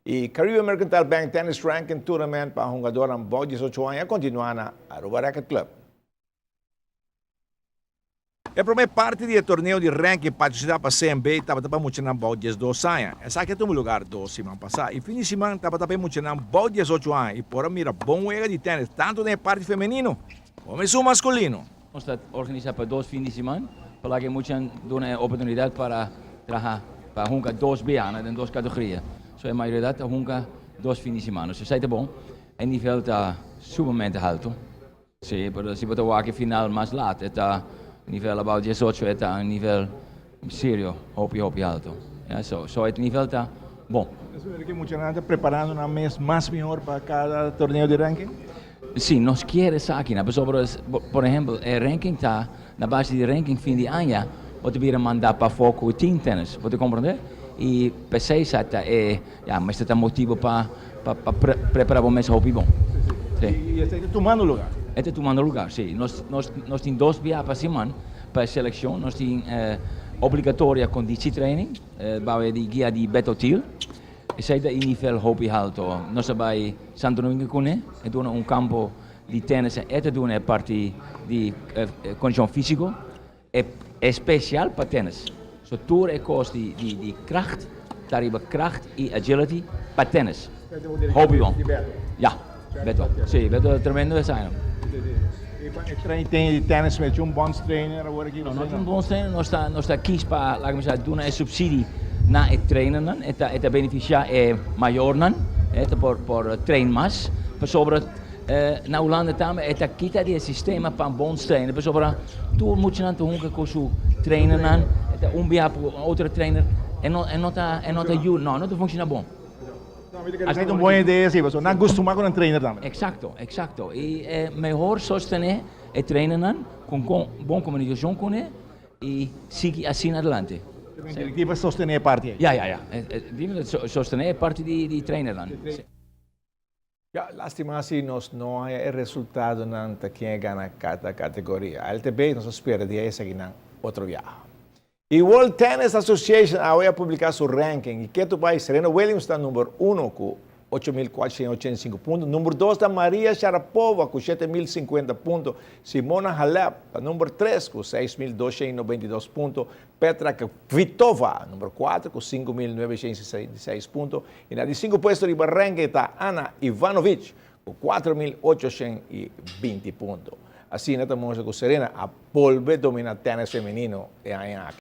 E Caribe Mercantile Bank Tennis Ranking Tournament pa hungadónan bou 18 aña a kontinuá na Aruba Racket Club. E promé parti di e torneo di ranking patrosinado pa CMB tabata pa muchanan bou 12 aña. Esaki a tuma lugar 2 siman pasá i fin di siman tabata pa e muchanan bou 18 aña i por a mira bon wega di tennis tantu den e parti femenino komo esun maskulino. Nos ta organisá pa 2 fin di siman, pa ku muchanan duna e oportunidat pa traha pa hunga dos biaha den dos kategoria. So e mayoria ta hunga 2 fin di siman. So esei ta bon. E nivel ta sumamente haltu. Si, pero si bo wak final mas laat, ta nivel about 18, ta un nivel serio, hopi hopi haltu. Yeah, so e nivel ta bon. Esei ku muchanan ta preparando nan mes mas mihó pa kada torneo di ranking? Si, nos ke esaki, no? Por ehèmpel, e ranking ta na base di ranking fin di aña, bo ta bira mandá pafó ku team tennis, bo ta komprondé? I p'esei ta e, ja, mas ta motibu pa prepará bo mes hopi bon. Si. I esei ta tumando lugá? Ta tumando lugá, si. Nos tin 2 biaha pa siman pa selekshon, nos tin obligatorio conditietraining, bou di guia di Beto Thiel. Esei ta nivel hopi haltu. Nos a bai Santo Domingo kuné, e duna un kampo di tennis e ta duna parti di kondishon físiko e spesial pa tennis. So tur e kos di kracht, ta riba kracht i agility pa tennis. Hopi bon. Ja, Beto. Si, Beto tremendo esei. E train di tennis met un bon trainer awor aki? No, no un bon trainer, nos ta kies pa, laga mi bisa, duna e subsidie na e trainernan, e ta benefisiá e mayornan, e por train mas, pasobra na Hulanda tambe e ta kita di sistema pa bon trainer, pasobra tur muchanan ta hunga ku su trainernan, e ta un biaha otro trainer, e no ta yu, no ta funshoná bon. Esei ta un bon idea, si, pasobra nan kustumá ku un trainer tambe. Eksakto. I mihó sostené e trainernan ku bon komunikashon kuné i sigui asina adelante. Direktiva sostené e parti ei. Ja. Sostené e parti di trainernan. Ja, lástima si nos no a haña resultadonan ta ken a gana kada kategoria. LTB nos ta spera di esaki nan otro biaha. E World Tennis Association a publiká su ranking i ketu bai Serena Williams ta number 1 ku 8.485 punto. Number 2 ta Maria Sharapova ku 7.050 punto. Simona Halep ta number 3 ku 6.292 punto. Petra Kvitova, number 4 ku 5.966 punto. I na di 5 puesto di ranking ta Ana Ivanovic ku 4.820 punto. Asina, ta mustra ku Serena a bolbe dominá tennis femenino e aña aki.